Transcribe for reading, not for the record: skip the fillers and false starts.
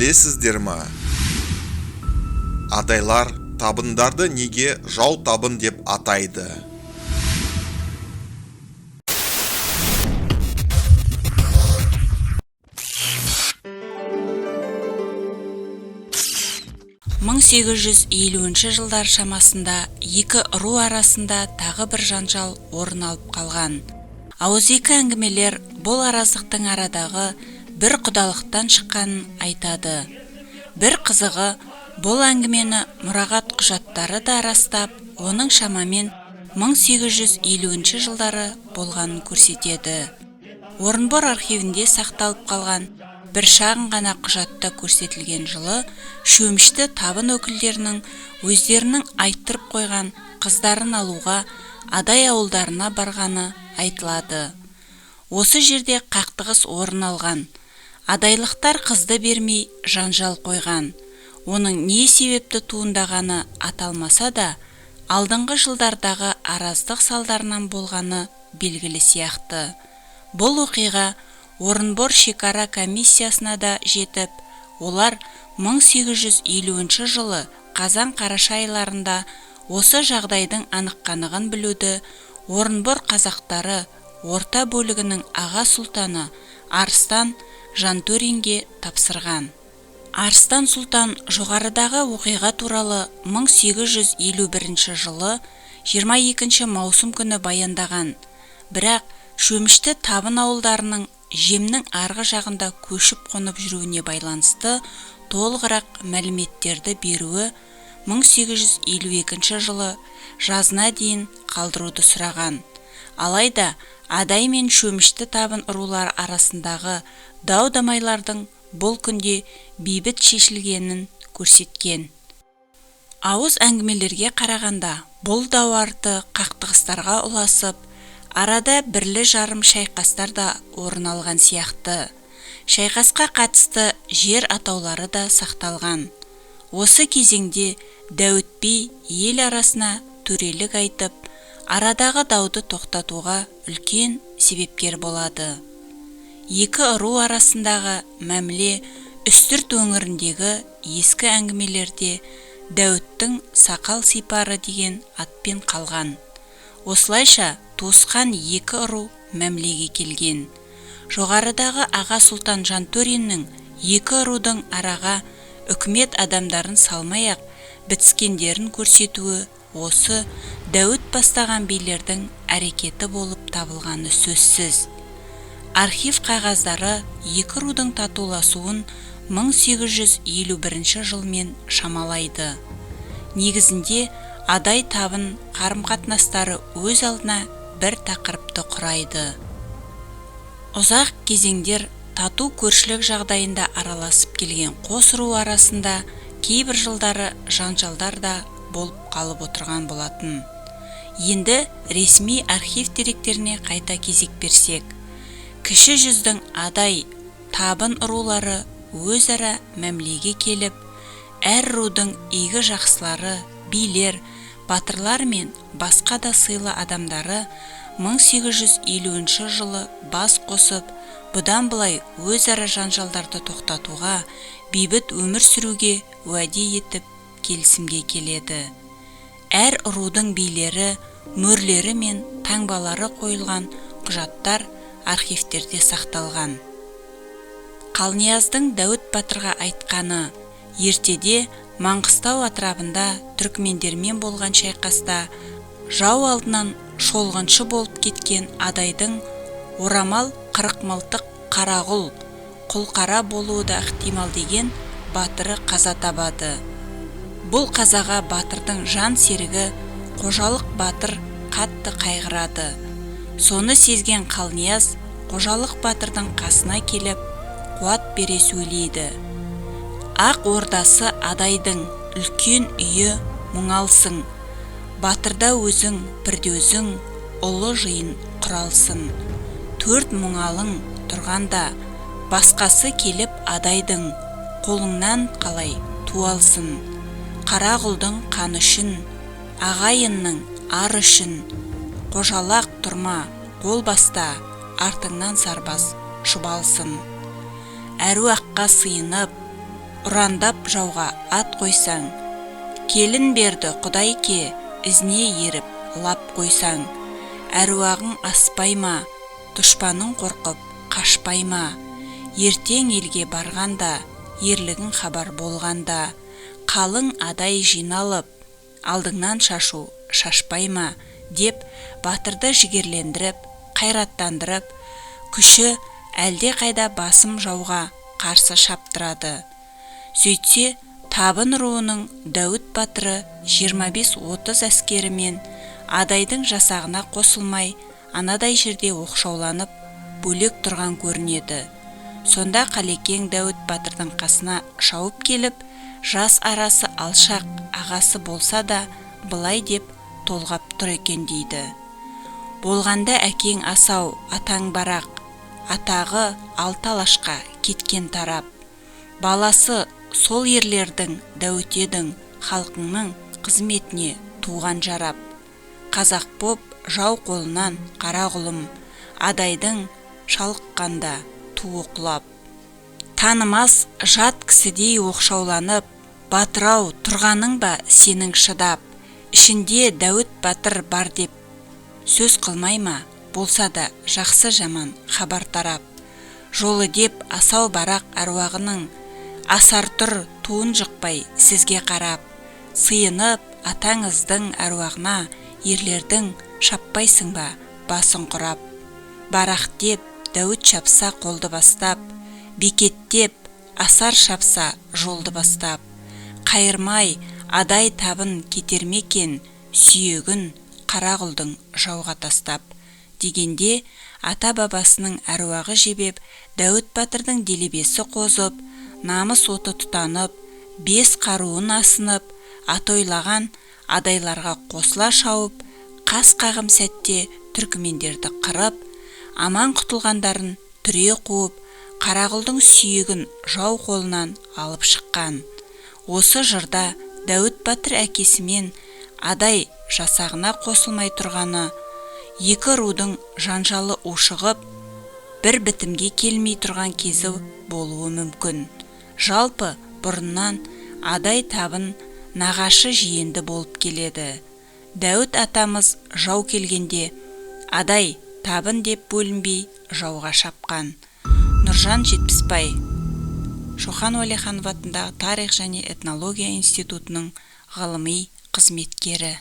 Білесіздер ма? Адайлар табындарды неге жау табын деп атайды? 1850 жылдар шамасында екі ру арасында тағы бір жанжал орын алып қалған. Ауызекі әңгімелер бұл араздықтың арадағы бір құдалықтан шыққанын айтады. Бір қызығы, бұл әңгімені мұрағат құжаттары да растап, оның шамамен 1850 жылдары болғанын көрсетеді. Орынбор архивінде сақталып қалған бір шағын ғана құжатта көрсетілген жылы Шөмішті табын өкілдерінің өздерінің айттырып қойған қыздарын алуға Адай ауылдарына барғаны айтылады. Осы жерде қақтығыс орын алған. Адайлықтар қызды бермей жанжал қойған. Оның не себепті туындағаны аталмаса да, алдыңғы жылдардағы араздық салдарынан болғаны белгілі сияқты. Бұл оқиға Орынбор шекара комиссиясына да жетіп, олар 1850 жылы қазан-қараша айларында осы жағдайдың анық-қанығын білуді Орынбор қазақтары орта бөлігінің аға сұлтаны Арыстан Жантөринге тапсырған. Арыстан сұлтан жоғарыдағы оқиға туралы 1851 жылы 22 маусым күні баяндаған. Бірақ Шөмішті табын ауылдарының жемнің арғы жағында көшіп-қонып жүруіне байланысты толығырақ мәліметтерді беруі 1852 жылы жазына дейін қалдыруды сұраған. Алайда Адай мен Шөмішті табын рулары арасындағы дау-дамайлардың бұл күнде бейбіт шешілгенін көрсеткен. Ауыз әңгімелерге қарағанда, бұл дау арты қақтығыстарға ұласып, арада бірлі-жарым шайқастар да орын алған сияқты. Шайқасқа қатысты жер атаулары да сақталған. Осы кезеңде Дәуіт би ел арасына төрелік айтып, арадағы дауды тоқтатуға үлкен себепкер болады. Екі ру арасындағы мәміле Үстірт өңіріндегі ескі әңгімелерде Дәуіттің сақал сипары деген атпен қалған. Осылайша туысқан екі ру мәмілеге келген. Жоғарыдағы аға сұлтан Жантөриннің екі рудың араға үкімет адамдарын салмай-ақ бітіскендерін көрсетуі осы Дәуіт бастаған билердің әрекеті болып табылғаны сөзсіз. Архив қағаздары екі рудың татуласуын 1851 жылмен шамалайды. Негізінде Адай табын қарым-қатынастары өз алдына бір тақырыпты құрайды. Ұзақ кезеңдер тату көршілік жағдайында араласып келген қос ру арасында кейбір жылдары жанжалдар да болып қалып отырған болатын. Енді ресми архив деректеріне қайта кезек берсек, Кіші жүздің Адай табын рулары өзара мәмілеге келіп, әр рудың игі жақсылары, билер, батырлар мен басқа да сыйлы адамдары 1850 жылы бас қосып, бұдан былай өзара жанжалдарды тоқтатуға, бейбіт өмір сүруге уәде етіп келісімге келеді. Әр рудың билері, мөрлері мен таңбалары қойылған құжаттар архивтерде сақталған. Қалнияздың Дәуіт батырға айтқаны, ертеде Маңғыстау атырабында түркмендермен болған шайқаста жау алдынан шолғыншы болып кеткен Адайдың орамал қырық мылтық Қарағұл, Құлқара болуы да ықтимал деген батыры қаза табады. Бұл қазаға батырдың жан серігі Қожалық батыр қатты қайғырады. Соны сезген Қалнияз Қожалық батырдың қасына келіп, қуат бере сөйлейді. Ақ ордасы Адайдың үлкен үйі мұңалсың, батырда өзің бірде өзің ұлы жиын құралсын. Төрт мұңалың тұрғанда, басқасы келіп Адайдың қолыңнан қалай туалсын. Қарағұлдың қаны үшін, ағайынның ары үшін, қожалақ тұрма, қол баста, артыңнан сарбаз шұбалсын. Әруаққа сыйынып, Ұрандап жауға ат қойсаң, келін берді Құдайке, ізіне еріп лап қойсаң, әруағың аспай ма, дұшпаның қорқып қашпай ма? Ертең елге барғанда, ерлігің хабар болғанда, қалың адай жиналып, алдыңнан шашу шашпай ма? Деп батырды жігерлендіріп, қайраттандырып, күші әлде қайда басым жауға қарсы шаптырады. Сөйтсе, Табын руының Дәуіт батыры 25-30 әскерімен Адайдың жасағына қосылмай, анадай жерде оқшауланып, бөлек тұрған көрінеді. Сонда Қалекең Дәуіт батырдың қасына шауып келіп, жас арасы алшақ ағасы болса да, былай деп толғап тұр екен дейді. Болғанда әкең Асау, атаң Барақ, атағы алты алашқа кеткен тарап. Баласы сол ерлердің Дәуіт едің, халқыңның қызметіне туған жарап. Қазақ боп жау қолынан Қарағұлым, Адайдың шалыққанда туы құлап. Танымас жат кісідей оқшауланып, батырау тұрғаның ба сенің шыдап? Ішінде Дәуіт батыр бар деп сөз қылмай ма, болса да жақсы жаман хабар тарап. Жолы деп Асау Барақ әруағының, асар тұр туын жықпай сізге қарап. Сыйынып атаңыздың әруағына, ерлердің шаппайсың ба басын құрап. Барақ деп Дәуіт шапса қолды бастап, бекеттеп Асар шапса жолды бастап. Қайырмай Адай табын кетермекен, сүйегін Қарағұлдың жауға тастап. Дегенде ата-бабасының әруағы жебеп, Дәуіт батырдың делебесі қозып, намыс оты тұтанып, бес қаруын асынып, атойлаған адайларға қосыла шауып, қас қағым сәтте түркімендерді қырып, аман құтылғандарын түре қуып, Қарағұлдың сүйегін жау қолынан алып шыққан. Осы жырда Дәуіт батыр әкесімен Адай жасағына қосылмай тұрғаны, екі рудың жанжалы ушығып, бір бітімге келмей тұрған кезі болуы мүмкін. Жалпы бұрыннан Адай табын нағашы жиенді болып келеді. Дәуіт атамыз жау келгенде Адай табын деп бөлінбей жауға шапқан. Нұржан Жетпісбай, Шоқан Уәлиханов атындағы тарих және этнология институтының ғылыми қызметкері.